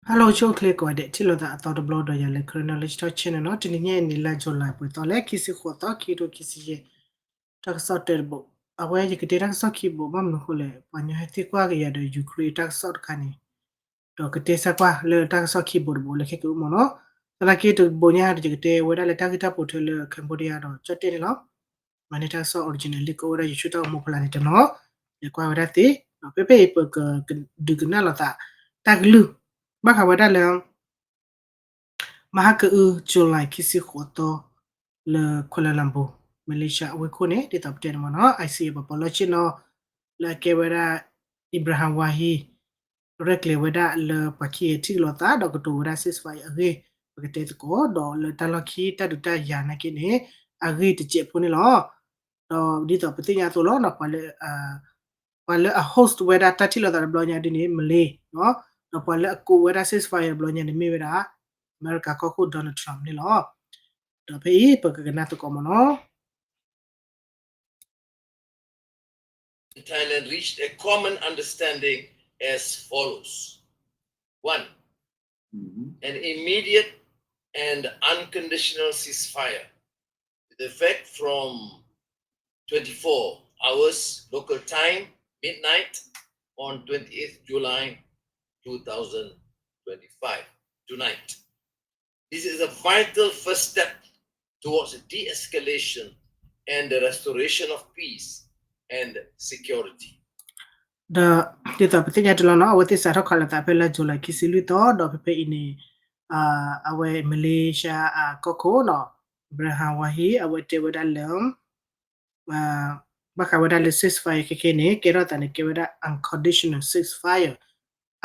Hello ဆိၣ်ဂ့ၤကိးဂၤဒဲး ထံၣ်လိာ်သးအသီတဘျီဒီးယၤလၢ Chronology Talk Channel နီၤ, တနံၤညါအံၤန့ၣ် လါ July ပှဲၤသီလၢခံဆံဃိးသီ ခံကထိခံဆံယဲၢ်, တၢ်ကစီၣ်တၢတဘိ, အဝဲယကတဲတၢ်ကစီၣ်ခံဘိ ဘၣ်မနုၤအဃိလဲၣ် ပှၤကညီဟဲသံကွၢ်က့ၤယၤဒီး Ukraine တၢ်ကစီၣ်တခါန့ၣ်, ဒီးကတဲစၢ်ကွၢ်လၢတၢ်ကစီၣ်ခံဘိတဘိလၢခဲကအုမ့ၢ်နီၤ, သနာ်က့တဘိညါဒီး ယကတဲဝဲဒၣ်လၢတၢ်ဂ့ၢ်တၢ်ပိာ်ထွဲလၢ Cambodia ဒီးကၠီၣ်တဲၣ်န့ၣ်လီၤ. မၤန့ၢ်တၢ်ကစီၣ် original လံ ကအိၣ်ဝဲဒၣ် YouTube တၢ်အိၣ်မူဖီလာ်န့ၣ်တနီၤ, လဲၤကွၢ်ဝဲဒၣ်သ့, ဖဲဖဲအံၤပကဒုးကနၣ်လိာ်သး တၢ်ကလုၢ်, ဘၣ်ဃးဝဲဒၣ်လၢ မဟါကအု July ခံဆံဃိးသီ လၢ Kuala Lumpur, Malaysia အဝ့ၢ်ခိၣ်န့ၣ် ဒ်သိးပတဲန့ၣ်မ့ၢ်နီၤ I C အပှၤပီးလီၢ်ဆ့ၣ်နီၤ လၢအကဲဝဲဒၣ် Ibrahim Wahid ရဲၣ်ကျဲၤဝဲဒၣ်လၢပှၤခံဂၤထံၣ်လိာ်သး ဒီးကတိၤဝဲဒၣ် ceasefire အဂ့ၢ် ပကတဲသကိး, ဒီးလၢတၢ်လီၢ်ခံတၢ်ဒုးတၢ်ယၤနာ်က့န့ၣ် အဂ့ၢ်တစဲးဖိန့ၣ်လီၤ. ဒီးဒ်သိးပသ့ၣ်ညါအသိးလီၤ, ပှၤလၢအ host ဝဲဒၣ်တၢ်ထံၣ်လိာ်သးတဘျီညါဒ်န့ၣ် Malay နီၤ, ဒီးပှၤလၢအကူးဝဲဒၣ် ceasefire တဘျီညါန့ၣ်မ့ၢ်ဝဲဒၣ် အမဲရကၤကီၢ်ခိၣ် Donald Trump န့ၣ်လီၤ. ဒီးဖဲအံၤပကကနၣ်သကိးမ့ၢ်နီၤ. Thailand reached a common understanding as follows. One, an immediate and unconditional ceasefire with effect from twenty-four hours local time, midnight, on twenty-eighth July two thousand twenty-five, tonight. This is a vital first step towards de-escalation and the restoration of peace and security. ဒီးဒ်သိးပသ့ၣ်ညါတလီၤနီၤ, အဝဲသ့ၣ်စးထီၣ်ခးလိာ်သးဖဲလါ July ခံဆံလွံၢ်သီ, ဒီးဖဲဖဲအံၤန့ၣ် အဝဲ Malaysia အကီၢ်ခိၣ်နီၤ Ibrahim Wahid အဝဲတဲဝဲဒၣ်လၢ ဘၣ်ဃးဝဲဒၣ်လၢ ceasefire ခဲခဲန့ၣ် ကဲထီၣ်သးန့ၣ် ကဲဝဲဒၣ် unconditional ceasefire,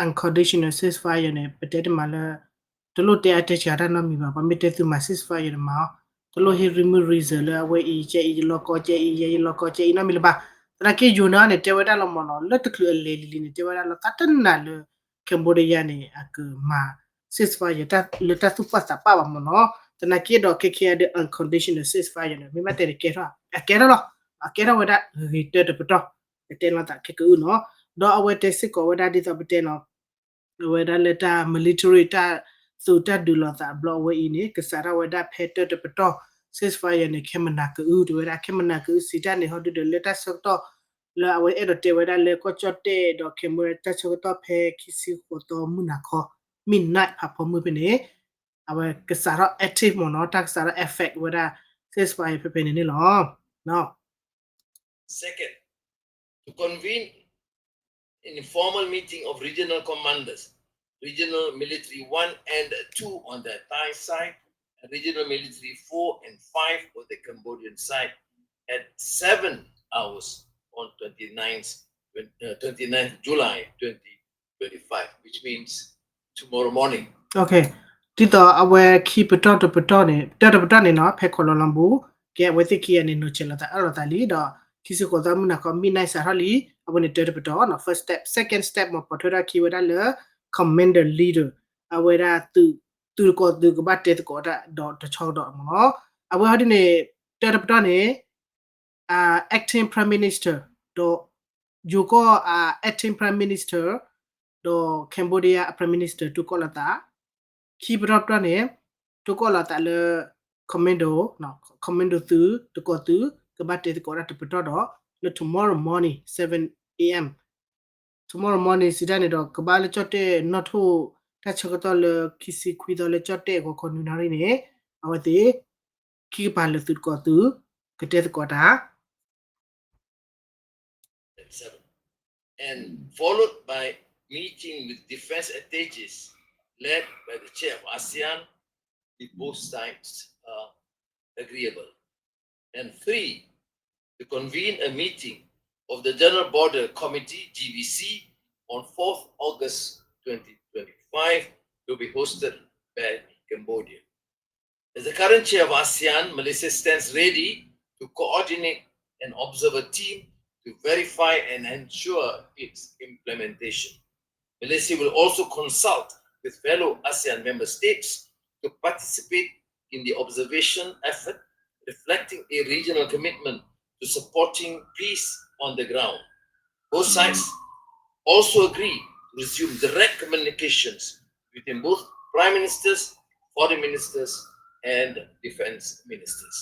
unconditional ceasefire န့ၣ် ပတဲတမံၤလၢ တလိၣ်တဲအါတဲစှၤတၢ်နီတမံၤဘၣ်, ပှၤမ့ၢ်တဲသုမၤ ceasefire န့ၣ်မၤအီၤ, တလိၣ်ဟ့ၣ် reason လၢအဝဲအံၤကဲအံၤ ယလီၤကီကဲအံၤ ယဲယလီၤကီကဲအံၤနီတမံၤလၢၤဘၣ်. သနာ်က့ ယိၤနၢန့ၣ် တဲဝဲဒၣ်လီၤမ့ၢ်နီၤ, လၢတချုးအလဲၤလံၤလံၤန့ၣ် တဲဝဲဒၣ်လီၤ သးတနာ်လၢ Cambodia န့ၣ် အကမၤ ceasefire လၢတၢ်သူၣ်ပှၢ်သးပှၢ်ဘၣ်မ့ၢ်နီၤ. သနာ်က့ဒီး ခဲခဲအံၤဒီး unconditional ceasefire န့ၣ် မ့ၢ်ဘၣ်တဲန့ၣ် ကဲထီၣ် အကဲထီၣ်လီၤ, အကဲထီၣ်ဝဲဒၣ်ဂ့ၤဂ့ၤတၢတပတီၢ်, ကတဲလိာ်သးခဲကအုနီၤ. ဒီးအဝဲတဲစ့ၢ်ကီးဝဲဒၣ်ဒ်သိးပတဲနီၤ အဝဲဒၣ်လၢတၢ် military တၢ်သုးတၢ်ဒုးလိာ်သးဘျီအဝဲအံၤန့ၣ် ကစးထီၣ်ဝဲဒၣ်ဖဲတၢတပတီၢ် ceasefire န့ၣ် ခဲမနၤကအု တဲဝဲဒၣ် ခဲမနၤကအုစံးတၢ်န့ၣ် ဟီဒုဒီးလၢတၢ်ဆၢကတီၢ် လၢအဝဲအဲၣ်ဒိးတဲဝဲဒၣ်လၢကီၢ်ကၠီၣ်တဲၣ်ဒီး Cambodia တၢ်ဆၢကတီၢ်ဖဲခံဆံဃိးသီမုၢ်နၤခီ midnight ဖးဖီမုၢ်ဖဲန့ၣ် အဝဲကစးထီၣ် active မ့ၢ်နီၤ, တၢ်ကစးထီၣ် effect ဝဲဒၣ် ceasefire ဖဲဖဲန့ၣ်န့ၣ်လီၤ. Second, to convene an informal meeting of regional commanders, Regional Military One and Two on the Thai side, and Regional Military Four and Five on the Cambodian side, at seven hours on twenty-ninth, uh, twenty-ninth July twenty twenty-five, which means tomorrow morning. ဒ်သိးအဝဲခံပတီၢ်တပတီၢ်န့ၣ် တၢတပတီၢ်န့ၣ်နီၤ ဖဲ Kuala Lumpur ကဲအဝဲသ့ၣ်ခံဂၤန့ၣ် နီၢ်ဆဲးလိာ်သးအၢၣ်လိာ်သးလံ ဒီးခံဆံဃိးသီမုၢ်နၤခီ midnight စးထီၣ်လံ အဝဲန့ၣ်တၢတပတီၢ်နီၤ first step, second step မ့ၢ်ပိာ်ထွဲထီၣ်ခံဝဲဒၣ်လၢ commander leader အဝဲဒၣ်သုး သုးတကိးသုးကဘၣ်တဲသကိးတၢ်ဒီးတဆီကဒီးမ့ၢ်နီၤ အဝဲဟီဒ်န့ၣ် တၢတပတီၢ်န့ၣ် acting prime minister ဒီး ယိၤကီၢ်အ acting prime minister ဒီး Cambodia အ prime minister တိၢ်ကီၢ်လိာ်သး ခံပတီၢ်ပတီၢ်န့ၣ် တိၢ်ကီၢ်လိာ်သးလၢ commando, commando သုး တကိးသုး ကဘၣ်တဲသကိးတၢ်တပတီၢ်ဒီး လၢ tomorrow morning seven A M tomorrow morning စံးတၢ်န့ၣ်ဒီး ကဘၣ်လၢကၠီၣ်တဲၣ်နီၣ်ထိၣ်တၢ်ဆၢကတီၢ်လၢခံဆံခွံသီလၢကၠီၣ်တဲၣ်ဂီၤခီနွံနၣ်ရံၣ်န့ၣ် အဝဲသ့ၣ် ခံကပၤလၢသုးတကိးသုး ကတဲသကိးတၢ် And followed by meeting with defense attaches led by the chair of ASEAN if both sides are agreeable. And three, to convene a meeting of the General Border Committee, G B C, on fourth August twenty twenty-five to be hosted by Cambodia. As the current chair of ASEAN, Malaysia stands ready to coordinate an observer team to verify and ensure its implementation. Malaysia will also consult with fellow ASEAN member states to participate in the observation effort, reflecting a regional commitment to supporting peace on the ground. Both sides also agree to resume direct communications between both prime ministers, foreign ministers, and defense ministers.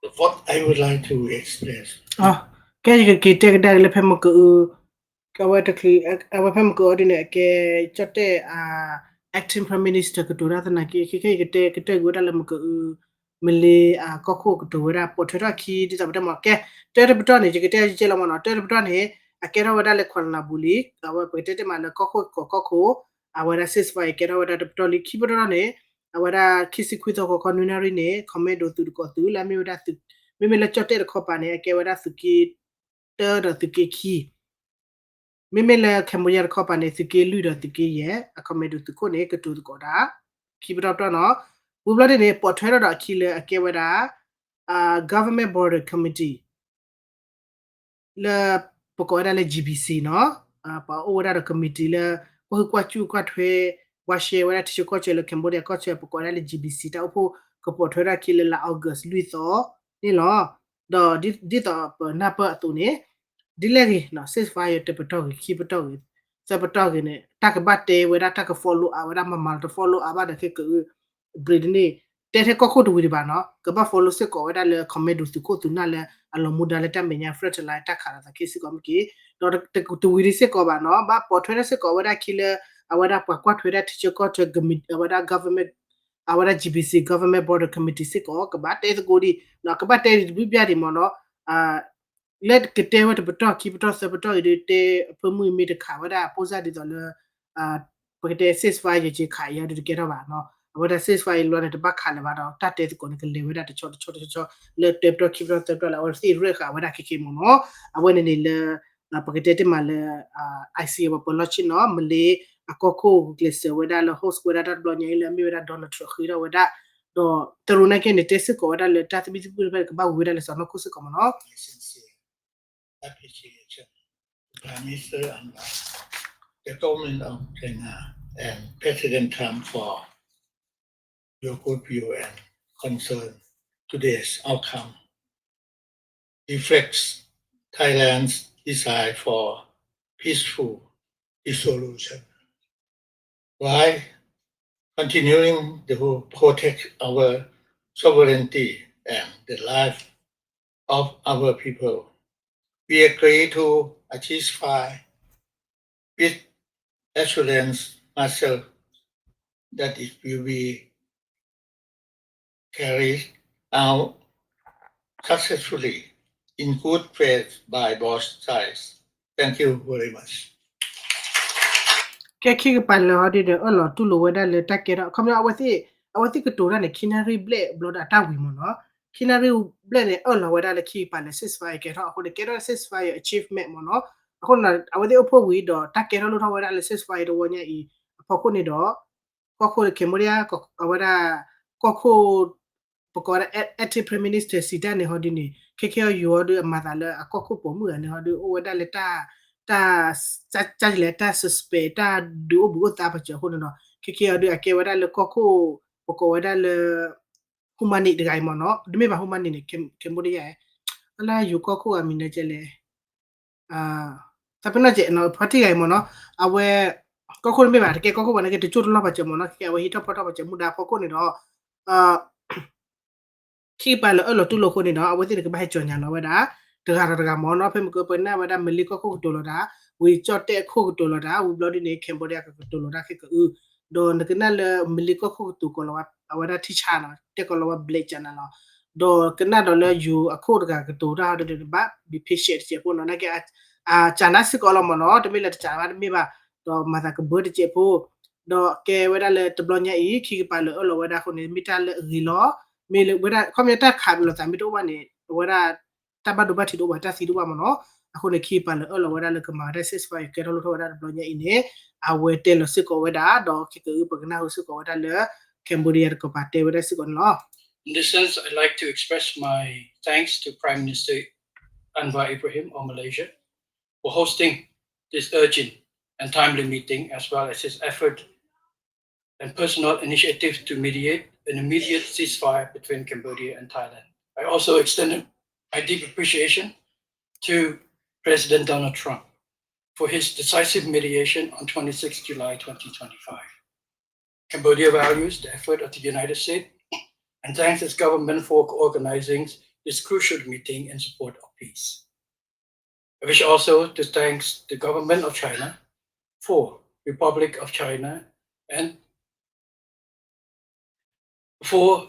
The fourth, I would like to express. ကဲယကက့ၤတဲကဒါက့ၤလၢဖဲမကအု အဝဲတချုး အဝဲဖဲမကအုဒ်န့ၣ် အကဲ ကၠီၣ်တဲၣ် acting prime minister ကတိၤတၢ်သနာ်က့ ခဲခဲယကတဲကတၢၢ်ကွံာ်ဝဲဒၣ်လၢမကအု မလ့အကီၢ်ခိၣ်ကတိၤဝဲဒၣ် ပိာ်ထွဲထီၣ်ခံဒ်သိးပတဲမ့ၢ် ကဲ တၢတပတီၢ်န့ၣ် ယကတဲကဲလီၤမ့ၢ်နီၤ တၢတပတီၢ်န့ၣ် အကဲထီၣ်ဝဲဒၣ်လၢ Kuala Lumpur လံ အဝဲပကတဲတ့ၢ်မးလၢကီၢ်ခိၣ်ကိးကီၢ်ခိၣ် အဝဲဒၣ် ceasefire ကဲထီၣ်ဝဲဒၣ်တပတီၢ်လံ ခံပတီၢ်န့ၣ် အဝဲဒၣ်ခံဆံခွံသီ ဂီၤခီနွံနၣ်ရံၣ်န့ၣ် commando သုးတကိးသုး လၢအမ့ၢ်ဝဲဒၣ် မ့မ့ၢ်လၢကၠီၣ်တဲၣ်တခီပၤန့ၣ် အကဲဝဲဒၣ်သုးက့ တၢဒီးသုးက့ခံ မ့မ့ၢ်လၢ Cambodia တခီပၤန့ၣ် သုးက့လွံၢ်ဒီးသုးက့ယဲၢ် အ commando သုးခိၣ်န့ၣ် ကတိၤသကိးဒၣ် ခံပတီၢ်ပတီၢ်နီၤ ဝံၤဘျီဒ်န့ၣ် ပိာ်ထွဲထီၣ်ဒီးအခံလၢအကဲဝဲဒၣ် government border committee လၢ ပကိးဝဲဒၣ်လၢ G B C နီၤ ပှၤအိၣ်ဝဲဒၣ်ဒီး committee လၢ ကွၢ်ဟုၣ်ကွၢ်စူၣ်ကွၢ်ထွဲ ဝါရှဲဝဲဒၣ်ထံဆၢကီၢ်ဆၢလၢ Cambodia ကီၢ်ဆၢ ပကိးဝဲဒၣ်လၢ G B C တၢ်အိၣ်ဖှိၣ် ကပိာ်ထွဲထီၣ်အခံလၢလါ August လွံၢ်သီန့ၣ်လီၤ. ဒီးဒ်သိးပနၢ်ပၢၢ်အသိးန့ၣ် ဒ်လဲၣ်ဂ့ၤ ceasefire တပတီၢ်ဂ့ၤ ခံပတီၢ်ဂ့ၤ သၢပတီၢ်ဂ့ၤန့ၣ် တၢ်ကဘၣ်တဲဝဲဒၣ် တၢ်က follow up ဝဲဒၣ် မၤမၤလီၤတ follow up ဘၣ်ဒီးခဲကအု ဘျ့ဒ်န့ၣ် တဲထဲကီၢ်ခိၣ်တဝံၤဒံးဘၣ်နီၤ ကဘၣ် follow စ့ၢ်ကီးဝဲဒၣ်လၢ commando သုးခိၣ်သုးနၢ်လၢအလီၤမူဒါလၢတၢ်မဲာ်ညါ front line တၢ်ခးလိာ်သးခံစ့ၢ်ကီးမ့ၢ်က့ၤ ဒီးတဝံၤဒံးစ့ၢ်ကီးဘၣ်နီၤ ဘၣ်ပိာ်ထွဲထီၣ်စ့ၢ်ကီးဝဲဒၣ်အခံလၢ အဝဲဒၣ်ပှၤကွၢ်ထွဲဒၣ်ထံဆၢကီၢ်ဆၢ အဝဲဒၣ် government အဝဲဒၣ် G B C government border committee စ့ၢ်ကီး ကဘၣ်တဲသကိးဒံး ကဘၣ်တဲဒံးတဘျုးဘျီဒံးမ့ၢ်နီၤ လၢကတဲဝဲတပတီၢ် ခံပတီၢ် သၢပတီၢ်အံၤဒီး တဲအဖၢမုၢ်မ့ၢ်တခးဝဲဒၣ် ပိၢ်စၢ်ဒ်သိးလၢ ပကတဲ ceasefire ယက့ၤခးအံၤအံၤဒီးတကဲထီၣ်ဘၣ်နီၤ အဝဲဒၣ် ceasefire အံၤလီၤန့ၣ် တဘၣ်ခးလၢၤဘၣ်ဒီး တၢ်တဲသကိးန့ၣ်ကလဲၤဝဲဒၣ်တဆီတဆီတဆီ လၢတၢပတီၢ်ခံပတီၢ်သၢပတီၢ်လၢ အဝဲသ့ၣ်ရဲၣ်ဃာ်ဝဲဒၣ်ခဲခဲမ့ၢ်နီၤ အဝဲန့ၣ်န့ၣ်လၢ ပကတဲတ့ၢ်မးလၢ ICJ ပှၤပၢၤလီၢ်ဆ့ၣ်နီၤ မလ့အကီၢ်ခိၣ်ကျဲးစၢးဝဲဒၣ်လၢ host ဝဲဒၣ်တၢ်တဘျီညါအံၤလၢအမ့ၢ်ဝဲဒၣ် Donald Trump ဃ့ထီၣ်ဝဲဒၣ် ဒီးတရူးနာ်က့န့ၣ် တဲစ့ၢ်ကီးဝဲဒၣ်လၢတၢ်သဘံၣ်သဘုၣ်တဖၣ်န့ၣ် ကဘၣ်ဝံၤဝဲဒၣ်လၢစီၤနီၢ်ခိၣ်စ့ၢ်ကီးမ့ၢ်နီၤ appreciation to Prime Minister Anwar, the government of China, and President Trump for your good view and concern. Today's outcome reflects Thailand's desire for peaceful dissolution, while continuing to protect our sovereignty and the life of our people. We agree to a ceasefire with assurance myself that it will be carried out successfully in good faith by both sides. Thank you very much. ကဲ ခံကပၤလၢာ်ဟီဒ်ဒီး အၢၣ်လီၤတူၢ်လိာ်ဝဲဒၣ်လၢတၢ်ကဲထီၣ် ခီပညီ အဝဲသ့ၣ် အဝဲသ့ၣ်ကတိၤတၢ်န့ၣ် ခံနၣ်ရံၣ်ဘျဲၣ်ဘျီဒီးအတၢ်ဝံၤမ့ၢ်နီၤ ခံနၣ်ရံၣ်ဘျဲၣ်န့ၣ် အၢၣ်လီၤဝဲဒၣ်လၢခံကပၤလၢာ် ceasefire ကဲထီၣ်အဃိန့ၣ် ကဲထီၣ် ceasefire achievement မ့ၢ်နီၤ အဃိန့ၣ် အဝဲသ့ၣ်အိၣ်ဖှိၣ်ဝံၤဒီး တၢ်ကဲထီၣ်လိၣ်ထီၣ်ဝဲဒၣ်လၢ ceasefire တဝီညါအံၤ အဖီခိၣ်န့ၣ်ဒီး ကီၢ်ခိၣ် Cambodia အဝဲဒၣ် ကီၢ်ခိၣ် ပကိးဝဲဒၣ် acting prime minister စံးတၢ်န့ၣ်ဟီဒ်န့ၣ် ခဲခဲအံၤယိၤဟီဒ်အမၤသးလၢအကီၢ်ခိၣ်ပိာ်မုၣ်ဂၤန့ၣ်ဟီဒ် အိၣ်ဝဲဒၣ်လၢတၢ် တၢ် တၢ် တၢ် suspect တၢ်ဒုးအိၣ်ဘှံးအိၣ်သါပာ်စၢၤအဃိန့ၣ်ဒီး ခဲခဲအံၤဟီဒ်အကဲဝဲဒၣ်လၢကီၢ်ခိၣ် ပကိးဝဲဒၣ်လၢ ဟူမၤနံၣ်တဂၤအံၤမ့ၢ်နီၤ တမ့ၢ်ဘၣ် ဟူမၤနံၣ်န့ၣ် Cambodia အလၢယိၤကီၢ်ခိၣ်အမံၤန့ၣ်ကဲလဲၣ် သးပ့ၤနီၣ်ကဲ ဖါတံၢ်ဂၤအံၤမ့ၢ်နီၤ အဝဲ ကီၢ်ခိၣ်တမ့ၢ်ဘၣ် တကဲကီၢ်ခိၣ်ဘၣ်န့ၣ်က့ တကၠိၢ်တလီၢ်ပာ်စၢၤမ့ၢ်နီၤ ခဲအဝဲဟံးထီၣ်ဖီထီၣ်ပာ်စၢၤမူဒါဖီခိၣ်န့ၣ်ဒီး ခံကပၤလၢအၢၣ်လီၤတူၢ်လိာ်အဃိန့ၣ်ဒီး အဝဲသ့ၣ်န့ၣ်ကဘၣ်ဟဲကၠီၤညါလီၤဝဲဒၣ် တဂၤဒီးတဂၤမ့ၢ်နီၤ ဖဲမ့ၢ်ကပနၢ်ဝဲဒၣ် မလ့ကီၢ်ခိၣ်ကတိၤလီၤတၢ် ဝံၤကၠီၣ်တဲၣ်အခိၣ်ကတိၤလီၤတၢ် ဝံၤဘျီဒ်န့ၣ် Cambodia ကကတိၤလီၤတၢ်ခဲကအု ဒီးနကနၣ်လၢမလ့ကီၢ်ခိၣ်ကတိၤကီးလီၤဝဲ အဝဲဒၣ်ထံဆါနီၤ တဲကီးလီၤဝဲ black china နီၤ ဒီးကနၣ်ဒီးလၢယိၤအခိၣ်တဂၤကတိၤတၢ်ဒီးဘၣ် be patient တစဲးဖိနီၤ နာ်က့ အကၢနၢ်စ့ၢ်ကီးလီၤမ့ၢ်နီၤ တမ့ၢ်လၢတကၢဘၣ်တမ့ၢ်ဘၣ် ဒီးမၤသးကဘၢတစဲးဖိ ဒီးကဲဝဲဒၣ်လၢတဘျီညါအံၤ ခံကပၤလၢအၢၣ်လီၤဝဲဒၣ်အဃိန့ၣ် မ့ၢ်တၢ်လၢအဂ့ၤလီၤ မ့ၢ်လၢဝဲဒၣ် ခီပညီတၢ်ခးလိာ်သးမ့ၢ်တအိၣ်ဘၣ်န့ၣ် အဝဲဒၣ် တၢ်ဘၣ်ဒိဘၣ်ထံးတအိၣ်ဘၣ် တၢ်သံတအိၣ်ဘၣ်မ့ၢ်နီၤ အဃိန့ၣ် ခံကပၤလၢအၢၣ်လီၤဝဲဒၣ်လၢကမၤဝဲဒၣ် ceasefire ကဲထီၣ်လိၣ်ထီၣ်ဝဲဒၣ်တဘျီညါအံၤန့ၣ် အဝဲတဲလီၤစ့ၢ်ကီးဝဲဒၣ် ဒီးခဲကအုပကနၢ်ဟူစ့ၢ်ကီးဝဲဒၣ်လၢ Cambodia တကပၤတဲဝဲဒၣ်စ့ၢ်ကီးန့ၣ်လီၤ In this sense, I'd like to express my thanks to Prime Minister Anwar Ibrahim of Malaysia for hosting this urgent and timely meeting, as well as his effort and personal initiative to mediate an immediate ceasefire between Cambodia and Thailand. I also extended my deep appreciation to President Donald Trump for his decisive mediation on twenty-sixth July twenty twenty-five. Cambodia values the effort of the United States and thanks its government for organizing this crucial meeting in support of peace. I wish also to thank the government of China for Republic of China and for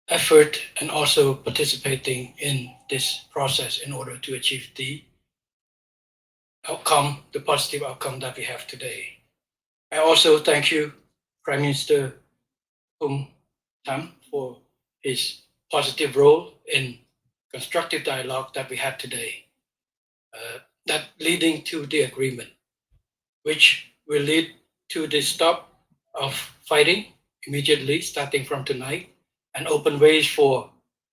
effort and also participating in this process in order to achieve the outcome, the positive outcome that we have today. I also thank you, Prime Minister Pum Tam, for his positive role in constructive dialogue that we had today, uh, that leading to the agreement, which will lead to the stop of fighting immediately, starting from tonight, and open ways for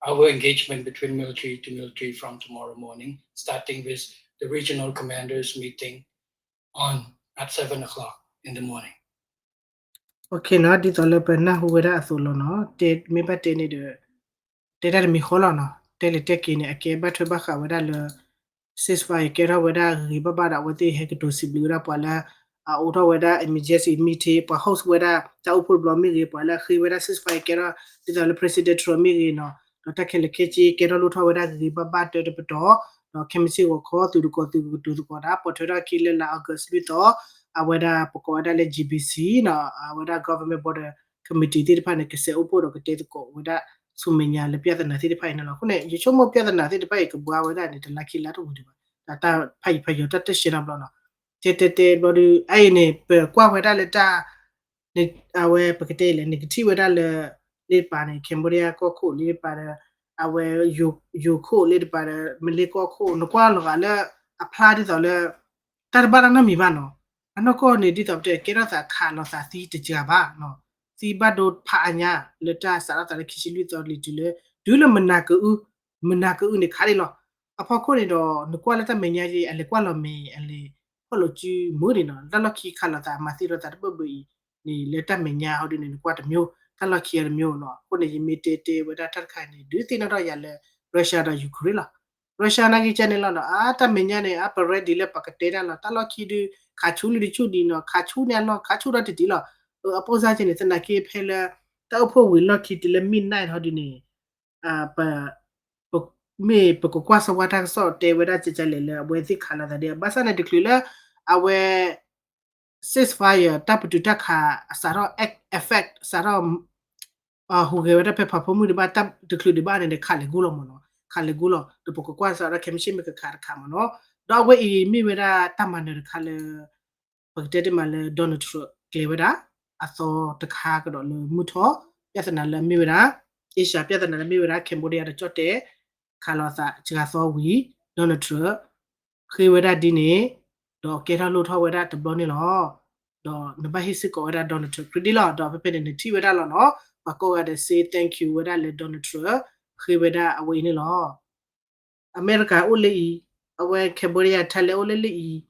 our engagement between military to military from tomorrow morning, starting with the regional commanders meeting on at seven o'clock in the morning. Okay နီၤ, ဒ်သိးလၢပနၢ်ဟူဝဲဒၣ်အသိးလီၤနီၤ, တဲမ့ၢ်ဘၣ်တဲန့ၣ်ဒီး တဲတၢ်တမံၤဃီလီၤနီၤ, တဲလဲၤတဲက့ၤန့ၣ် အကဲဘၣ်ထွဲဘၣ်ဃးဝဲဒၣ်လၢ ceasefire ကဲထီၣ်ဝဲဒၣ်ဂ့ၤဂ့ၤဘၣ်ဘၣ်ဒီး အဝဲသ့ၣ်ဟဲကတိၤစံးဘျုးဝဲဒၣ်ပှၤလၢ အအိးထီၣ်ဝဲဒၣ် emergency meeting ပှၤ host ဝဲဒၣ်တၢ်အိၣ်ဖှိၣ်တဘျီမ့ၢ်ဂ့ၤ, ပှၤလၢအဃ့ဝဲဒၣ် ceasefire ကဲထီၣ် ဒ်သိးလၢ President Trump မ့ၢ်ဂ့ၤနီၤ, ဒီးတၢ်ခဲလၢာ်ခဲဆ့ကဲထီၣ်လိၣ်ထီၣ်ဝဲဒၣ်ဂ့ၤဂ့ၤဘၣ်ဘၣ်တၢ်တပတီၢ်, ဒီးခဲမုၢ်ဆ့ၣ်ဂီၤခီသုးတကိးသုးကတိၤသကိးတၢ် ပိာ်ထွဲထီၣ်ခံလၢလါ August လွံၢ်သီ, အဝဲဒၣ်ပကိးဝဲဒၣ်လၢ G B C နီၤ, အဝဲဒၣ် Government Border Committee သ့ၣ်တဖၣ်န့ၣ် ကစဲးအိၣ်ဖှိၣ်ဒီးကတဲသကိးဝဲဒၣ်ဆူမဲာ်ညါလၢ ပြဿနာ သ့ၣ်တဖၣ်အံၤန့ၣ်လီၤ. အဃိန့ၣ် ယဆိကမိၣ် ပြဿနာ သ့ၣ်တဖၣ်အံၤကဘှါဝဲဒၣ်န့ၣ် တလါခံလါတဝံၤဒံးဘၣ်, ဒီးတၢ်ဖးယံၤဖးယီၤတၢ်တရှဲနီတဘျီနီၤ, တဲတဲတဲဘျီဒုး အအံၤန့ၣ် ပကွၢ်ဝဲဒၣ်လၢတၢ် အဝဲပကတဲလဲၣ် နကထံၣ်ဝဲဒၣ်လၢ လ့တပၤန့ၣ် Cambodia ကီၢ်ခိၣ်လ့တပၤဒီး အဝဲ ယိၤခိၣ်လ့တပၤဒီး မလ့ကီၢ်ခိၣ် နကွၢ်လီၤဂာ်လၢ အဖျါဒ်သိးလၢ တၢ်တဘၣ်တၢ်နီတမံၤဘၣ်နီၤ, အနီၢ်ကီၢ်န့ၣ် ဒ်သိးပတဲကဲထီၣ်သးခးလိာ်သးသံတစှၤဘၣ်နီၤ, သံဘၣ်ဒိဖးအါညါ လၢတၢ်စးထီၣ်သးလၢခံဆံလွံၢ်သီလံၤတုၤလၢ တုၤလၢမုၢ်နၤကအု မုၢ်နၤကအုန့ၣ်ခးဒံးလီၤ. အဖီခိၣ်န့ၣ်ဒီး နကွၢ်လၢတၢ်မဲာ်ညါ အလဲၤကွၢ်လီၤမဲာ် အလဲၤဖီၣ်လိာ်စုမုၢ်န့ၣ်နီၤ, တၢ်လီၢ်ခံခးလိာ်သး မၤသံလိာ်သးတဘၢၣ်ဘၢၣ်အံၤန့ၣ် လၢတၢ်မဲာ်ညါဟီဒ်န့ၣ် နကွၢ်တမျိုး, တၢ်လီၢ်ခံအီၤတမျိုးနီၤ. အဃိန့ၣ် ယမ့ၢ်တဲတဲဝဲဒၣ်တၢ်တခါန့ၣ် ဒုးသ့ၣ်နီၣ်ထီၣ်ယၤလၢ Russia ဒီး Ukraine လီၤ. Russia နာ်က့ကဲန့ၣ်လီၤနီၤ, အတၢ်မဲာ်ညါန့ၣ် အပရဲဒ်လၢပကတဲတၢ်လီၤ, တၢ်လီၢ်ခံဒုး ခးဆူလံတဆူၣ်ဒံးနီၤ, ခးဆူန့ၢ်အလီၢ် ခးဆူဒီးတံၢ်တံၢ်လီၤ. အပိစါကဲန့ၣ် သနာ်က့ဖဲလၢ တၢ်အိၣ်ဖှိၣ်ဝံၤလီၢ်ခံတုၤလၢ midnight ဟီဒ်န့ၣ် ပ မ့ၢ်ပကကွၢ်စၢၤဝါတၢ်ကစီၣ်တဲဝဲဒၣ်ကကလဲၣ်လၢ အဝဲသ့ၣ်ခးလိာ်သးဒ် ဘၣ်ဆၣ်န့ၣ်တချုးလၢ အဝဲ ceasefire တၢ်ပတုာ်တၢ်ခး အစးထီၣ် effect စးထီၣ် ဟူးဂဲၤဝဲဒၣ်ဖဲဖးဖိမုၢ်ဒံးဘၣ် တချုးဒံးဘၣ်န့ၣ် ခးလဲၤဂူလီၤမ့ၢ်နီၤ, ခးလဲၤဂူလီၤ ဒီးပကကွၢ်စၢၤဒီး ခဲမုၢ်ဆ့ၣ်မ့ၢ်ကခးတခါမ့ၢ်နီၤ. ဒီးအဝဲအံၤမ့ၢ်ဝဲဒၣ်တၢ်မၤနၢၤတခါလၢ ပကတဲတ့ၢ်မးလၢ Donald Trump ကျဲၤဝဲဒၣ် အသီတခါကဒီးလၢမုၢ်ထီၣ် ပြဿနာလၢအမ့ၢ်ဝဲဒၣ် Asia ပြဿနာလၢအမ့ၢ်ဝဲဒၣ် Cambodia ဒီးကၠီၣ်တဲၣ် ခးလိာ်သးစှၤသီဝံၤ Donald Trump ဃ့ဝဲဒၣ်ဒ်န့ၣ် ဒီးကဲထီၣ်လိၣ်ထီၣ်ဝဲဒၣ်တဘျီန့ၣ်လီၤ. ဒီးနဘၣ်ဟ့ၣ်စ့ၢ်ကီးဝဲဒၣ် Donald Trump credit လီၤ. ဒီးဖဲဖဲန့ၣ် နထံၣ်ဝဲဒၣ်လီၤနီၤ, ပှၤကိးဂၤဒဲး say thank you ဝဲဒၣ်လၢ Donald Trump ဃ့ဝဲဒၣ်အဝဲအံၤန့ၣ်လီၤ. အမဲရကၤအိၣ်လၢအံၤ, အဝဲ Cambodia ထဲလဲၣ်အိၣ်လၢလၢအံၤ,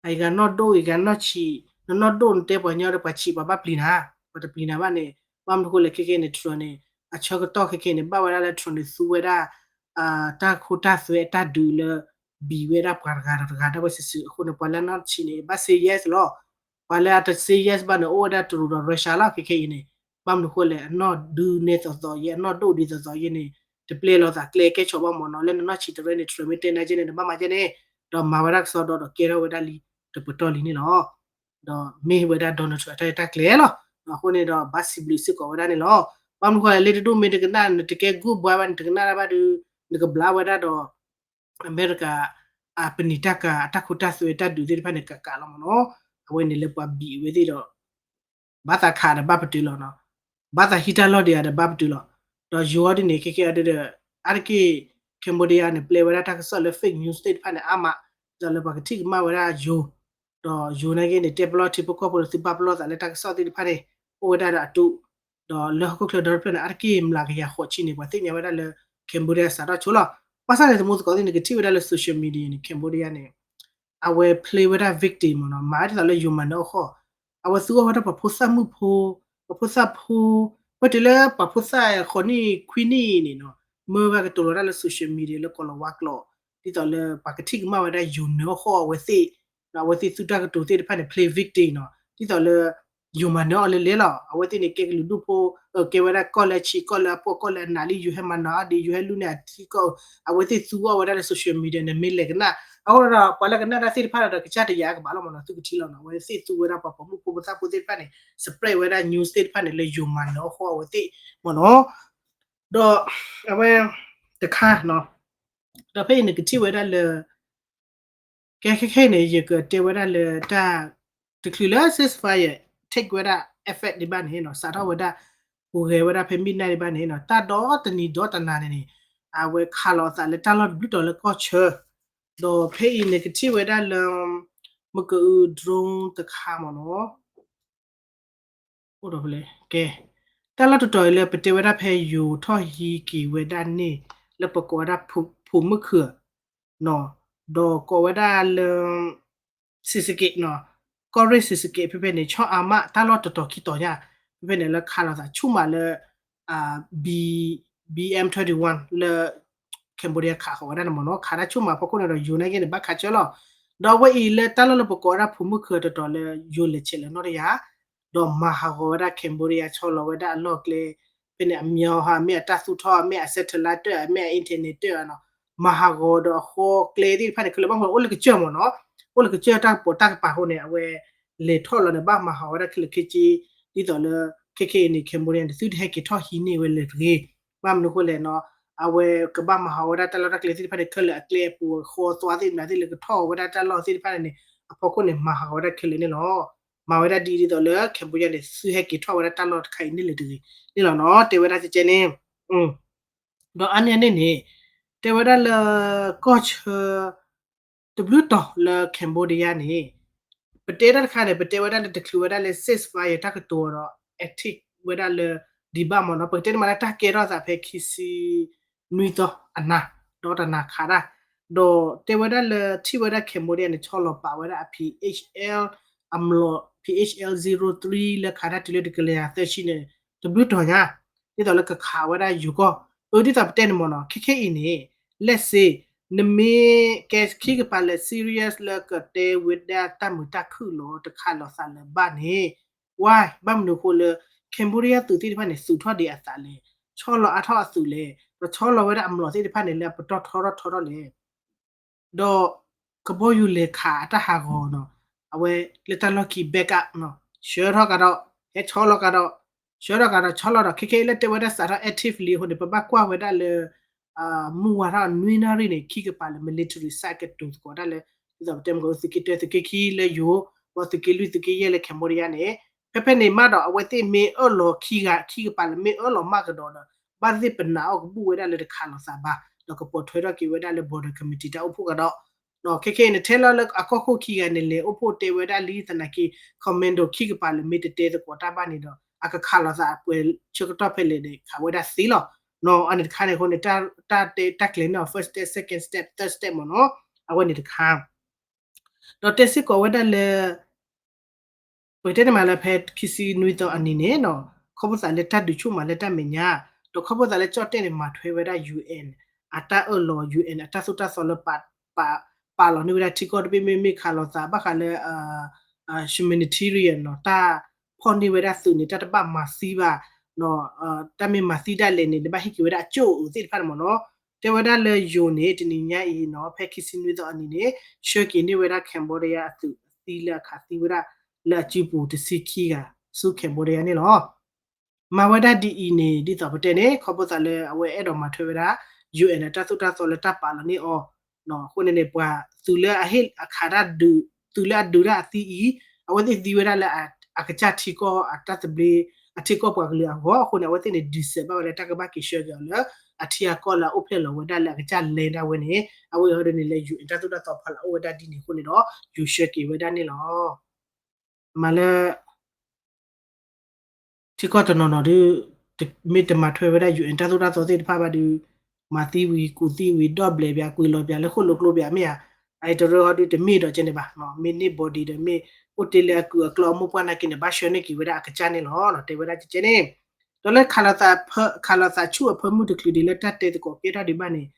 အဂၤနီၢ်ဒိၣ် အဂၤနီၢ်ဆံး, နနီၢ်ဒိၣ်နတဲပှၤညီဒီး ပှၤဆံးပှၤဘၣ်ပျံၤနၤ, ပှၤတပျံၤနၤဘၣ်န့ၣ်, ဘၣ်မနုၤဃိလဲၣ် ခဲကဲန့ၣ် Trump န့ၣ် အဆၢကတီၢ်ခဲကဲန့ၣ် ဘၣ်ဝဲဒၣ်လၢ Trump န့ၣ် သူဝဲဒၣ် တၢ်ခိတၢ်သွဲအတၢ်ဒုးလၢ ဘံၣ်ဝဲဒၣ်ပှၤတဂၤဒီးတဂၤဒၣ်ဝဲစုာ်စုာ်အဃိန့ၣ် ပှၤလၢအနီၢ်ဆံးန့ၣ် ဘၣ် say yes လီၤ. ပှၤလၢအတ say yes ဘၣ်န့ၣ် အိၣ်ဝဲဒၣ်တရူးဒီး Russia လီၤ ခဲကဲအံၤန့ၣ်, ဘၣ်မနုၤဃိလဲၣ် အနီၢ်ဒုးနဲသိးသိးယဲ အနီၢ်ဒိၣ်ဒ်သိးသိးယဲန့ၣ် တပျဲလီၤသးကျဲကဲဆိးဘၣ်မ့ၢ်နီၤ လၢနနီၢ်ဆံးတရၢန့ၣ် Trump မ့ၢ်တဲနၤကဲန့ၣ် နဘၣ်မၤကဲန့ၣ်, ဒီးမၤဝဲဒၣ်ကစီဒီဒီးကဲထီၣ်ဝဲဒၣ်လံ တပတီၢ်လံန့ၣ်လီၤ. ဒီးမ့ၢ်ဝဲဒၣ် Donald Trump အတၢ်ရဲၣ်တၢ်ကျဲၤလီၤ. အဃိန့ၣ်ဒီး ဘၣ်စံးဘျုးစ့ၢ်ကီးဝဲဒၣ်န့ၣ်လီၤ. ဘၣ်မနုၤဃိလဲၣ် လ့တဒိၣ်မ့ၢ်တကနၣ် နတကဲ good boy ဘၣ် နတကနၣ်တၢ်ဘၣ်ဒီး နကဘျါဝဲဒၣ်ဒီး အမဲရကၤ အပနံာ်တၢ်ကၤ အတၢ်ခိတၢ်သွဲတၢ်ဒုးသ့ၣ်တဖၣ်န့ၣ် ကကးလီၤမ့ၢ်နီၤ. အဝဲန့ၣ်လၢပှၤဘံၣ်ဝဲသ့ၣ်ဒီး ဘၣ်သးခးဒီးဘၣ်ပတုာ်လီၤနီၤ. ဘၣ်သးဟံးတၢ်လီၢ်ဒံးဧါဒီးဘၣ်ပတုာ်လီၤ. ဒီးယိၤအီၤဒ်န့ၣ် ခဲကဲအီၤဒ်ဒီး အါတက့ၢ် Cambodia န့ၣ် ပျဲဝဲဒၣ်တၢ်ကစီၣ်လၢ fake news သ့ၣ်တဖၣ်န့ၣ် အါမး ဒ်သိးလၢပှၤကထံၣ်ကမၣ်ဝဲဒၣ်ယိၤ ဒီးယိၤနာ်က့န့ၣ် တဲပလီၢ်ထံဖိကီၢ်ဖိလၢ သုပာ်ပလီၢ်သးလၢတၢ်ကစီၣ်သ့ၣ်တဖၣ်န့ၣ် အိၣ်ဝဲဒၣ်ဒီးအတု ဒီးလၢဟီၣ်ခိၣ်ချၢဒီတဖျၢၣ်န့ၣ် အါတက့ၢ်မျးကယၤဃိးဆံန့ၣ် ပှၤသ့ၣ်ညါဝဲဒၣ်လၢ Cambodia စးထီၣ်ဆိလီၤ. ဘၣ်ဆၣ်န့ၣ် သမူသကိးသ့ၣ် နကထံၣ်ဝဲဒၣ်လၢ social media န့ၣ် Cambodia န့ၣ် အဝဲ play ဝဲဒၣ် victim မ့ၢ်နီၤ, မၤဒ်သိးလၢယိၤမၤနၢၤအီၣ်ဃီၣ်, အဝဲသူအီၣ်ဝဲဒၣ်ပှၤဖိသၣ်မုၣ်ဖိ, ပှၤဖိသၣ်ဖိ, ပှၤတုၤလၢပှၤဖိသၣ်ဃိးနံၣ်ခွံနံၣ်န့ၣ်နီၤ, မၢဝဲကတိၤလီၤတၢ်လၢ social media လၢကီၢ်လီၤဝါကျိာ်, ဒ်သိးလၢပှၤကထံၣ်ကမၣ်ဝဲဒၣ်ယိၤနၢၤအီၣ်ဃီၣ်အဝဲသ့ၣ်, အဝဲသ့ၣ်သူတၢ်ကတိၤသ့ၣ်တဖၣ်န့ၣ် play victim နီၤ, ဒ်သိးလၢ ယိၤမၤနၢၤအီၤလၢလဲၤလီၤ. အဝဲသ့ၣ်န့ၣ် ကဲကလုာ်ဒူၣ်ဖိ, ကဲဝဲဒၣ်ကီၢ်လၢအဆံး ကီၢ်လၢအဖှီၣ် ကီၢ်လၢအနးလံ ယိၤဟဲမၤနၢၤအီၤဒ် ယိၤဟဲလူန့ၢ်အထံကီၢ်, အဝဲသ့ၣ်သူအီၤဝဲဒၣ်လၢ social media န့ၣ် မ့ၢ်လဲၤကနၣ်. အဃိဒီး ပှၤလၢကနၣ်တၢ်သ့ၣ်တဖၣ်ဒီး ကစၢ်တယာ်ကဘၣ်လီၤမ့ၢ်နီၤ, သုကထံၣ်လီၤနီၤ, အဝဲသ့ၣ်သူဝဲဒၣ်ပှၤပိာ်မုၣ်ဖိပသၣ်ဖိသ့ၣ်တဖၣ်န့ၣ် spread ဝဲဒၣ် news သ့ၣ်တဖၣ်န့ၣ် လၢယိၤမၤနၢၤအီၤဃီအဝဲသ့ၣ်မ့ၢ်နီၤ. ဒီးအဝဲတခါနီၤ, ဒီးဖဲအံၤနကထံၣ်ဝဲဒၣ်လၢ ကဲခဲခဲအံၤန့ၣ် ယကတဲဝဲဒၣ်လၢတၢ် တချုးလၢ ceasefire take ဝဲဒၣ် effect ဒံးဘၣ်န့ၣ်နီၤ, စးထီၣ်ဝဲဒၣ် ဟူးဂဲၤဝဲဒၣ်ဖဲ midnight ဒံးဘၣ်န့ၣ်နီၤ, တၢ်ဒီတနံၤဒီတနၤန့ၣ်န့ၣ် အဝဲခးလီၤအသးလၢတၢ်လီၢ်တဘျုးတီၤလၢကီၢ်ဆၢ, ဒီးဖဲအံၤနကထံၣ်ဝဲဒၣ်လၢ မကအု drone တခါမ့ၢ်နီၤ အိၣ်ဒီးဖဲလဲၣ်, ကဲ, တၢ်လီၢ်တတီၤအံၤလၢပတဲဝဲဒၣ်ဖဲ ယိၤထီၣ်ဟံးက့ၤဝဲဒၣ်န့ၣ် လၢပကိးဝဲဒၣ် ဖိးမုၣ်ခုၣ် နီၤ, ဒီးကိးဝဲဒၣ်လၢ စံးစက့းနီၤ, ကီၢ်ရ့ၣ်စံးစက့း ဖဲဖဲန့ၣ် ဆီအါမး တၢ်လီၢ်တတီၤခံတီၤညါ, ဖဲဖဲန့ၣ်လၢခးလိာ်သးဆူၣ်မးလၢ B, B M thirty-one လၢ Cambodia ခးဃီၤဝဲဒၣ်န့ၣ်မ့ၢ်နီၤ, ခးတၢ်ဆူၣ်မးအဖီခိၣ်န့ၣ်ဒီး ယိၤနာ်က့န့ၣ် ဘၣ်ခးဆၢလီၤ. ဒီးအဝဲအံၤလၢတၢ်လီၢ်လၢပကိးဝဲဒၣ် ဖိးမုၣ်ခုၣ် တတီၤလၢယိၤလဲၤဆဲးလၢၤနီတယၤ ဒီးမၤဟးဂီၤဝဲဒၣ် Cambodia ဆီလီၤဝဲဒၣ်အလီၢ်အကျဲ, ဖဲန့ၣ်အမံၤဟါ မ့ၢ်အတၢ်သူၣ်ထီၣ် မ့ၢ်အ satellite တၢၢ် မ့ၢ်အ internet တၢၢ်နီၤ, မၤဟးဂီၤဒီးအဃိကျဲသ့ၣ်တဖၣ်န့ၣ် ခဲလၢာ်ဘၣ်မၤ အိၣ်လၢကစၢၢ်မ့ၢ်နီၤ, အိၣ်လၢကစၢၢ်တၢ်ကပိာ်တၢ်ကပၤအဃိန့ၣ် အဝဲလဲၤထီၣ်လီၤန့ၣ် ဘၣ်မၤဟးဂီၤဝဲဒၣ်ခဲလၢာ်ခဲဆ့, ဒ်သိးလၢ ခဲခဲအံၤန့ၣ် Cambodia န့ၣ် သုတဟဲက့ၤထီၣ်ဟံးန့ၢ်ဝဲလၢၤတဂ့ၤ. ဘၣ်မနုၤအဃိလဲၣ်နီၤ, အဝဲကဘၣ်မၤဟးဂီၤဝဲဒၣ်တၢ်လီၢ်တၢ်ကျဲသ့ၣ်တဖၣ်န့ၣ် ခဲလၢာ်အကျဲအပူၤအဃီ အသွါသ့ၣ်မနုၤသ့ၣ်လၢကထီၣ်ဝဲဒၣ်တၢ်လီၢ်သ့ၣ်တဖၣ်န့ၣ်န့ၣ် အဖီခိၣ်န့ၣ် မၤဟးဂီၤဝဲဒၣ်ခဲလၢာ်န့ၣ်လီၤ. မၤဝဲဒၣ်ဒ်ဒ်သိးလၢ Cambodia န့ၣ် သုဟဲက့ၤထီၣ်ဝဲဒၣ်တၢ်လီၢ်တခါအံၤန့ၣ်လၢၤတဂ့ၤန့ၣ်လီၤနီၤ, တဲဝဲဒၣ်ကဲကဲန့ၣ် ဒီးအါန့ၢ်အန့ၣ်န့ၣ် တဲဝဲဒၣ်လၢ ကီၢ်ဆၢ တဘျုးတီၤလၢ Cambodia န့ၣ် ပတဲတၢ်တခါန့ၣ် ပတဲဝဲဒၣ်လၢတချုးဝဲဒၣ်လၢ ceasefire တၢ်ကတိၤဒီး active ဝဲဒၣ်လၢ ဒံးဘၣ်မ့ၢ်နီၤ, ပကတဲန့ၣ်မးလၢတၢ်ကဲထီၣ်သးဖဲခံဆံနွံသီအနၤ ဒီးတနၤခးဒၣ်, ဒီးတဲဝဲဒၣ်လၢ ထံၣ်ဝဲဒၣ် Cambodia န့ၣ် ဆီလီၤပာ်ဝဲဒၣ်အ P H L အမျိာ် P H L zero three လၢခးတၢ်တုၤလၢတကလးယၤသၢဆံန့ၣ် တဘျုးတီၤညါ ဒ်သိးလၢကခးဝဲဒၣ်ယိၤကီၢ်, အၢ ဒ်သိးပတဲန့ၣ်မ့ၢ်နီၤ, ခဲခဲအံၤန့ၣ် let's say နမ့ၢ်ကဲခံကပၤလဲၤ serious လၢကတဲဝဲဒၣ်တၢ်မုာ်တၢ်ခုၣ်လီၤ တခးလိာ်သးလၢၤဘၣ်န့ၣ်, ဝါ ဘၣ်မနုၤအဃိလၢ Cambodia သုးသ့ၣ်တဖၣ်န့ၣ် သုးထီၣ်ဒံးအသးလဲၣ်, ဆီလီၤအါထီၣ်အသုးလဲၣ်, ဒီးဆီလီၤဝဲဒၣ်အမျိာ်သ့ၣ်တဖၣ်န့ၣ် လၢအပတီၢ်ထီထီၣ်ထီထီၣ်လဲၣ် ဒီးကဘီယူၤလဲၤခးအတၢ်ဟးဂီၤနီၤ, အဝဲလၢတၢ်လီၢ်ခံ back up နီၤ, ဆှၢထီၣ်ကဒီး, ဟဲဆီလီၤကဒီး, ဆှၢထီၣ်ကဒီး ဆီလီၤဒီး ခဲခဲအံၤလၢတဲဝဲဒၣ်စးထီၣ် actively အဃိန့ၣ် ပဘၣ်ကွၢ်ဝဲဒၣ်လၢ မုၢ်ဝါထီၣ်နွံနၣ်ရံၣ်န့ၣ် ခံကပၤလၢ military site ကတိၤသကိးတၢ်လၢ ဒ်သိးပတဲမ့ၢ်သုးက့တၢ သုးက့ခံလၢယိၤ, ဒီးသုးက့လွံၢ် သုးက့ယဲၢ်လၢ Cambodia န့ၣ်, ဖဲဖဲန့ၣ်မးဒီး အဝဲသ့ၣ်မ့ၢ်အၢၣ်လီၤခံဂၤ ခံကပၤလၢမ့ၢ်အၢၣ်လီၤမးကဒီးဒီး ဘၣ်သ့ၣ်ပနာ်အီၤကဘူၣ်ဝဲဒၣ်လၢတခးလိာ်သးဘၣ်, ဒီးကပိာ်ထွဲထီၣ်က့ၤဝဲဒၣ်လၢ border committee တၢ်အိၣ်ဖှိၣ်ကဒီး, ခဲခဲအံၤန့ၣ် ထဲလီၤလၢအကီၢ်ခိၣ်ခံဂၤန့ၣ် လဲၤအိၣ်ဖှိၣ်တဲဝဲဒၣ်လံသနာ်က့ commando ခံကပၤလၢမ့ၢ်တတဲသကိးတၢ်ဘၣ်န့ၣ်ဒီး အကခးလိာ်သးအပှဲၤဆၢကတီၢ်ဖဲလဲၣ်န့ၣ် ခးဝဲဒၣ်သ့လီၤ. အန့ၣ်တခါန့ၣ်အဃိန့ၣ် တၢ်တဲတၢ်ကျဲၤန့ၢ်အီၤ first step, second step, third step မ့ၢ်နီၤ, အဝဲန့ၣ်တခါ ဒီးတဲစ့ၢ်ကီးဝဲဒၣ်လၢ ပကတဲန့ၣ်မးလၢဖဲခံဆံနွံသီအနံၤန့ၣ်နီၤ, ခီဖျိသးလၢတၢ်ဒုးဆူၣ်မးလၢတၢ်မဲာ်ညါ, ဒီးခီဖျိသးလၢကၠီၣ်တဲၣ်န့ၣ် မၤထွဲဝဲဒၣ် UN အတၢ်အၢၣ်လီၤ UN အတၢ်သိၣ်တၢ်သီလၢ ပာ်, ပာ်လီၤန့ၢ်ဝဲဒၣ်ထံကီၢ်တဘ့ၣ်မ့မ့ၢ်ခးလိာ်သး ဘၣ်ဃးလၢ humanitarian နီၤ, တၢ်ဖီၣ်န့ၢ်ဝဲဒၣ်သုးန့ၣ် တၢ်တဘၣ်မၤသံဘၣ်, တၢ်မ့ၢ်မၤသံဒၣ်လဲာ်န့ၣ် နဘၣ်ဟ့ၣ်က့ၤဝဲဒၣ်အကၠိၣ်အုးသ့ၣ်တဖၣ်န့ၣ်မ့ၢ်နီၤ, တဲဝဲဒၣ်လၢယိၤန့ၣ် တနံၤညါအံၤနီၤ ဖဲခံဆံနွံသီအနံၤန့ၣ် ဆှၢက့ၤန့ၢ်ဝဲဒၣ် Cambodia အသုးသံလၢအခးသံဝဲဒၣ် လၢအစုပူၤတဆံခံဂၤ ဆူ Cambodia န့ၣ်လီၤ. မၤဝဲဒၣ်ဒ်အံၤန့ၣ် ဒ်သိးပတဲန့ၣ် ခီဖျိသးလၢအဝဲအဲၣ်ဒိးမၤထွဲဝဲဒၣ် UN အတၢ်သိၣ်တၢ်သီလၢတၢ်ပာ်လီၤန့ၢ်အီၤ, အဃိန့ၣ်န့ၣ် ပှၤသုးလၢအဟ့ၣ်အခးတၢ်ဒုး သုးလၢအဒုးတၢ်အသံအံၤ အဝဲသ့ၣ်သံဝဲဒၣ်လၢအကစၢ်ထံကီၢ်အတၢ်သဘျ့ အထံကီၢ်ပှၤကလုာ်အဂီၢ်အဃိန့ၣ် အဝဲသ့ၣ်န့ၣ် decide ဘၣ်ဝဲလၢတၢ်ကဘၣ်က့ၤဆှၢက့ၤအီၤလၢ အထံအကီၢ်လၢအအိၣ်ဖျဲၣ်လီၤဝဲဒၣ်လၢအကစၢ် land ဒၣ်ဝဲန့ၣ် အဝဲအံၤဟီဒ်န့ၣ်လၢ UN တၢ်သိၣ်တၢ်သီဖီလာ်အိၣ်ဝဲဒၣ်ဒ်န့ၣ်အဃိန့ၣ်ဒီး ယိၤဆှၢက့ၤဝဲဒၣ်န့ၣ်လီၤ. မၤလၢ ထံကီၢ်တနီၤနီၤဒုး မ့ၢ်တမၤထွဲဝဲဒၣ် UN တၢ်သိၣ်တၢ်သီသ့ၣ်တဖၣ်ဘၣ်ဒုး မၤသံဝံၤ ကူးသံဝံၤ ဒီၣ်ဘျဲးပၠး ကွံာ်လီၤပၠး လၢဃိၣ်လိာ်ကျိပၠး မ့ၢ်ဧါ, အအံၤတရၢဟီဒုးတမ့ၢ်ဒီးကဲန့ၣ်ဘၣ်, မ့ၢ်န့ၢ် body ဒီးမ့ၢ်အိၣ်တ့ၢ်လၢအကုၢ်အကျီအမိၢ်ပှၢ်နာ်က့န့ၣ် ဘၣ်ဆှၢန့ၢ်က့ၤဝဲဒၣ်အကစၢ်န့ၣ်လီၤ. တဲဝဲဒၣ်ကဲန့ၣ် ဒီးလၢ ခးလိာ်သးဆူၣ်အဖၢမုၢ်တချုးဒံးလၢတၢ်တဲသကိးကဲထီၣ်ဒံးဘၣ်န့ၣ်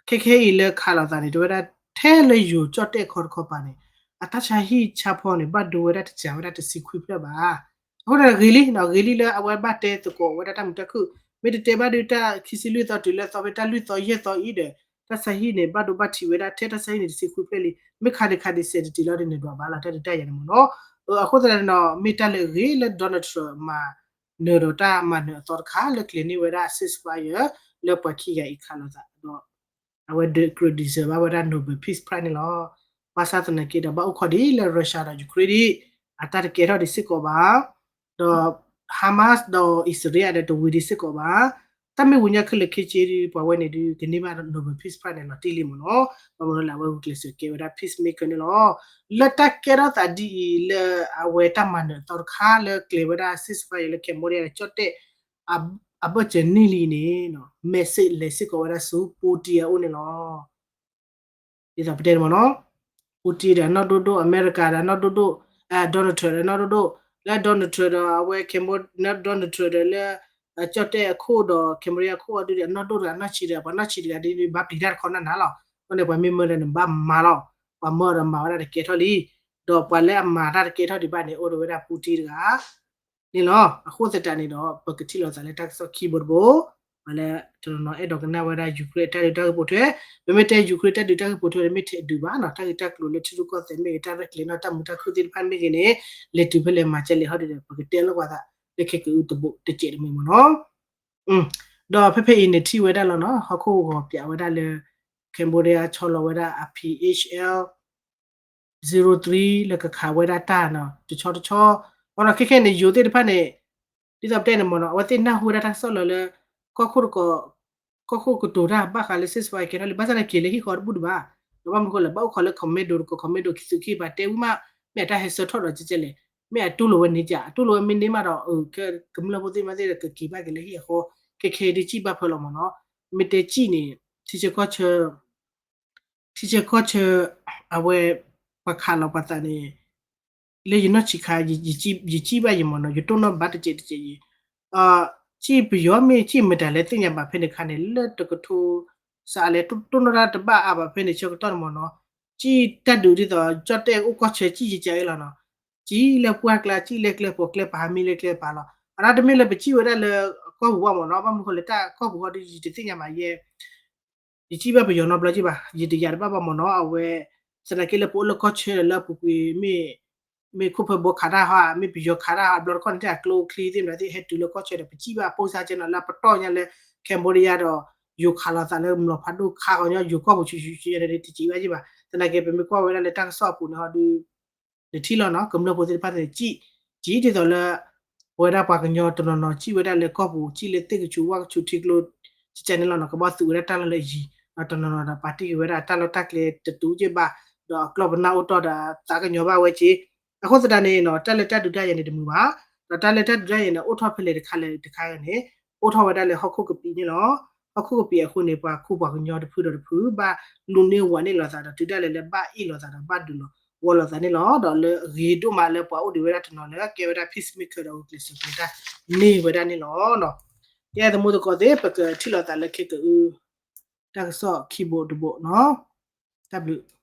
ခဲခဲအံၤလၢခးလိာ်သးန့ၣ် တဲဝဲဒၣ် ထဲလၢယိၤကၠီၣ်တဲၣ်ခီတခီပၤန့ၣ် အတၢ်ဆါဟံၣ်ဆါဖီန့ၣ် ဘၣ်ဒိဝဲဒၣ်တစှၤဝဲဒၣ်တဆံခွံဖျၢၣ်ဘၣ်. အဃိဒီးဂ့ၤလံနီၤ, ဂ့ၤလံလၢအဝဲဘၣ်တဲသကိးဝဲဒၣ်တၢ်မုာ်တၢ်ခုၣ်, မ့ၢ်တတဲဘၣ်ဒုးတၢ်ခံဆံလွံၢ်သီတုၤလၢသီဖဲ တၢ်လွံၢ်သီယဲၢ်သီအံၤဒီး တၢ်ဆါဟံၣ်န့ၣ် ဘၣ်ဒိဘၣ်ထံးဝဲဒၣ်ထဲတၢ်ဆါဟံၣ်န့ၣ် တဆံခွံဖျၢၣ်လံ. မ့ၢ်ခးဒံးခးဒံးစဲးတတုၤလီၤဒီး နဒွးဘၣ်လီၤ တၢ်ဒုးတၢ်ယၤန့ၣ်မ့ၢ်နီၤ. အဃိသတးန့ၣ်နီၤ မ့ၢ်တၢ်လၢအဂ့ၤလၢ Donald Trump မၤနၢၤဒီးတၢ်မၤနၢၤအသီတခါလၢကျဲၤန့ၢ်ဝဲဒၣ် ceasefire လၢပှၤခံဂၤအံၤခးလိာ်သးဒီး အဝဲဒုးကြၢး deserve ဘၣ်ဝဲဒၣ် Nobel Peace Prize န့ၣ်လီၤ. ဘၣ်ဆၣ်သနာ်က့ဒီး ဘၣ်အိၣ်ခိးဒံးလၢ Russia ဒီး Ukraine ဒံး အတၢ်တကဲထီၣ်ဒံးစ့ၢ်ကီးဘၣ်, ဒီး Hamas ဒီး အံၣ်စရ့လးဒီးတဝံၤဒံးစ့ၢ်ကီးဘၣ်. တၢ်မ့ၢ်ဝံၤညါခဲလၢာ်ခဲဆ့ဒံး ပှၤဝဲန့ၣ်ဒုး ကန့ၢ်ဘၣ် Nobel Peace Prize န့ၣ်လီၤတံၢ်လံမ့ၢ်နီၤ. ဘၣ်မနုၤလၢအဝဲဂုာ်ကျဲးစၢးကဲဝဲဒၣ် peacemaker န့ၣ်လီၤ. လၢတၢ်ကဲထီၣ်သးဒ်အံၤလၢအဝဲတၢ်မၤနၢၤအသီတခါလၢကျဲၤဝဲဒၣ် ceasefire လၢ Cambodia ဒီးကၠီၣ်တဲၣ် အဘၢၣ်စၢၤနံၣ်လံန့ၣ် message လဲၤစ့ၢ်ကီးဝဲဒၣ်ဆူ Putin အအိၣ်န့ၣ်လီၤ. ဒ်သိးပတဲန့ၣ်မ့ၢ်နီၤ Putin ဒီးအနီၢ်ဒိၣ်ဒိၣ် အမဲရကၤဒီးအနီၢ်ဒိၣ်ဒိၣ် Donald Trump ဒီးအနီၢ်ဒိၣ်ဒိၣ် လၢ Donald Trump ဒီးအဝဲ Cambodia Donald Trump ဒီးလၢ ကၠီၣ်တဲၣ်အခိၣ်ဒီး Cambodia အခိၣ်အီၤဒုးဒီး အနီၢ်ဒိၣ်တဂၤနီၢ်ဆံးတဂၤ ပှၤနီၢ်ဆံးတဂၤဒ်ဘၣ်ပျံၤတၢ်တခီနၢ်နၢ်လီၤ. အဃိန့ၣ် ပှၤမ့ၢ်မၢလၢနဘၣ်မၤလီၤ. ပှၤမၢဒီးမၤဝဲဒၣ်တကဲထီၣ်လံ. ဒီးပှၤလၢအမၤတၢ်တကဲထီၣ်ဒံးဘၣ်န့ၣ် အိၣ်ဒီးဝဲဒၣ် Putin တဂၤ န့ၣ်လီၤ. အဃိသတးန့ၣ်ဒီး ပကထံၣ်လိာ်သးလၢတၢ်ကစီၣ်ခံဘိတဘိ ပှၤလၢတနီၤနီၤအဲၣ်ဒိးကနၣ်ဝဲဒၣ် Ukraine တၢ်ဒုးတၢ်ဂ့ၢ်ပိာ်ထွဲ, ပမ့ၢ်တဲ Ukraine တၢ်ဒုးတၢ်ဂ့ၢ်ပိာ်ထွဲန့ၣ် မ့ၢ်ထဲအဒုးဘၣ်နီၤ, တၢ်ဂ့ၢ်တၢ်ကျိၤလၢထံရူၢ်ကီၢ်သဲးမ့ၢ်ဂ့ၤ တၢ်ရဲၣ်ကျဲၤနီၣ်တၢ်မုာ်တၢ်ခုၣ်သ့ၣ်တဖၣ်မ့ၢ်ဂ့ၤန့ၣ် လဲၤတုၤဖဲလဲၣ်မၤကဲလဲၣ်ဟီဒုးဒီး ပကတဲလီၤပှၤသး လၢခဲကအုတဘိတစဲးတမံၤမ့ၢ်နီၤ. ဒီးဖဲဖဲအံၤန့ၣ်ထံၣ်ဝဲဒၣ်လီၤနီၤ, ဟီၣ်ခိၣ်ဂီၤပၠးဝဲဒၣ်လၢ Cambodia ဆီလီၤဝဲဒၣ်အ P H L zero three လၢကခးဝဲဒၣ်တၢ်နီၤ တဆီတဆီ, အဃိဒီးခဲခဲန့ၣ် ယိၤသ့ၣ်တဖၣ်န့ၣ် ဒ်သိးပတဲန့ၣ်မ့ၢ်နီၤ အဝဲသ့ၣ်နၢ်ဟူဝဲဒၣ်တၢ်ကစီၣ်လၢ ကီၢ်ခိၣ်တကီၢ် ကီၢ်ခိၣ်ကတိၤတၢ်ဘၣ်ဃးလၢ ceasefire ကဲထီၣ်လံ ဘၣ်ဆၣ်န့ၣ်က့ၤလၢဟံၣ်ဃီတဘူၣ်ဒံးဘၣ်, ဒီးဘၣ်မနုၤဃိလဲၣ် ဘၣ်အိၣ်ခိးလၢ commando တကီၢ် commando ခံသူးခံဘၣ်တဲဝံၤမး, မ့ၢ်အတၢ်ဟဲဆၢထီၣ်ဒီးကဲကဲလဲၣ်, မ့ၢ်အတူၢ်လိာ်ဝဲန့ၣ်က အတူၢ်လိာ်ဝဲမ့ၢ်န့ၢ်မးဒီး ကမျၢၢ်ဖိသ့ၣ်မးသ့ၣ်ဒီးကက့ၤဘၣ်က့ၤလၢဟံၣ်အဃိ, ခဲခဲဒ်စံၣ်ဘၣ်ဖၢလီၤမ့ၢ်နီၤ, မ့ၢ်တဲစံၣ်န့ၣ် ထံဆၢကီၢ်ဆၢ ထံဆၢကီၢ်ဆၢ အဝဲ ပှၤခးလီၤပှၤသးန့ၣ် လၢယနီၢ်ဆံးခါ ယစံၣ်ဘၣ်ယံၤမ့ၢ်နီၤ ယတိၢ်နီၣ်ဘၣ်တစဲးတစဲးယံၤ, စံၣ်ပယီၤမ့ၢ်စံၣ်မတၤလဲၣ်သ့ၣ်ညါဘၣ်ဖဲန့ၣ်ခါန့ၣ် လၢတကထိ စးလဲၣ်တိၢ်နီၣ်တၢ်တဘၣ်အါဘၣ်ဖဲန့ၣ်ဆၢကတီၢ်န့ၣ်မ့ၢ်နီၤ, စံၣ်တၢ်ဒုးဒ်သိးကၠီၣ်တဲၣ်အိၣ်ကီၢ်ဆၢစံၣ်ယကဲအံၤလီၤနီၤ, စံၣ်လၢပှၢ်ကျါ စံၣ်လၢကျဲဖိကျဲပၤ မ့ၢ်လၢကျဲပၤလီၤ, အတမ့ၢ်လၢပစံၣ်ဝဲဒၣ်လၢကီၢ်ပူၤဘၣ်မ့ၢ်နီၤ, ဘၣ်မနုၤဃိလဲၣ် တၢ်ကီၢ်ပူၤဃီဒီးယတသ့ၣ်ညါဘၣ်ယဲ ယစံၣ်ဘၣ်ပယီၤနီတဘျီက့ၤဘၣ်, ယတယာ်တဘၣ်ဘၣ်မ့ၢ်နီၤ, အဝဲ သနာ်က့လၢပအိၣ်လၢကီၢ်ဆၢဒီးလၢအပူၤကွံာ် မ့ၢ် မ့ၢ်ခိၣ်ဖၢဘီခးတၢ်ဟီ မ့ၢ်ပယီၤခးတၢ်ဟီ အဘျီတခီၣ်န့ၣ် တၢ်ကျိချံသ့ၣ်မတၤသ့ၣ်ဟဲတုၤလၢကီၢ်ဆၢဒီး ပစံၣ်ဘၣ်အပိၢ်စါကဲနီၤ လၢပတီၢ်ညါလၢ Cambodia ဒီး ယိၤခးလိာ်သးလၢမျိာ်ဖးဒိၣ်ခးဂီၤညီ ယိၤကီၢ်ပူၤဆူဆူဆူန့ၣ် တစံၣ်ဘၣ်က့ၤဘၣ်, သနာ်က့ပမ့ၢ်ကွၢ်ဝဲဒၣ်လၢတၢ်ကစီၣ်အပူၤန့ၣ်ဟီဒုး နထံၣ်လီၤနီၤ, ကမျၢၢ်ဖိသ့ၣ်တဖၣ်န့ၣ် စံၣ် စံၣ်ဒ်သိးလၢ ပဝဲဒၣ်ပှၤကညီတနီၤနီၤ စံၣ်ဝဲဒၣ်လၢကီၢ်ပူၤ စံၣ်လၢသ့ၣ်ကဆူးဝၣ်ကဆူးထံကျိ ကကဲန့ၣ်လီၤနီၤ, ကဘၣ်သူဝဲဒၣ်တၢ်လီၢ်လၢအယံၤ, ဒီးတနီၤနီၤဒီးပာ်တ့ၢ်က့ၤဝဲဒၣ်တၢ်လီၢ်တၢ်ကျဲတတုၤက့ၤဘၣ်, ဒီးအကျီၢ်ပနၢ်အိၣ်တီၢ်ဒီးသးကညီၤဘၣ်ဝဲက့ၤ, အဃိသတးန့ၣ်နီၤ တၢ်လၢတၢ်ဒုးတၢ်ယၤန့ၣ်တမုာ်ဘၣ်, ဒီးတၢ်လၢတၢ်ဒုးတၢ်ယၤန့ၣ် အိၣ်ထီၣ်ဖဲလဲၣ်တခါလဲၣ်တခါန့ၣ် အိၣ်ထီၣ်ဝဲဒၣ်လၢဟီၣ်ခိၣ်ကပံာ်န့ၣ်လီၤ. ဟီၣ်ခိၣ်ကပံာ်အဃိန့ၣ် ပှၤခူပှၤကညီတဖုဒီးတဖု ဘၣ်လူၤန့ၢ်ဝးန့ၢ်လိာ်သးဒီး တုၤဒၣ်လဲာ်လၢဘၣ်အ့ၣ်လိာ်သးဒီး ဘၣ်ဒုးလိာ်ဝီၤလိာ်သးန့ၣ်လီၤ. ဒီးလၢအဂ့ၤဒိၣ်မးလၢပှၤအိၣ်ဒံးဝဲဒၣ်တနီၤလၢကဲဝဲဒၣ် peacemaker ဒီးဂုာ်ကျဲးစၢးကျဲၤတၢ်န့ၢ်ဝဲဒၣ်န့ၣ်လီၤ. ကဲသမူသကိးသ့ၣ် ပကထံၣ်လိာ်သးလၢခဲကအု တၢ်ကစီၣ်ခံဘိတဘိနီၤ. တၢ်ဘျုး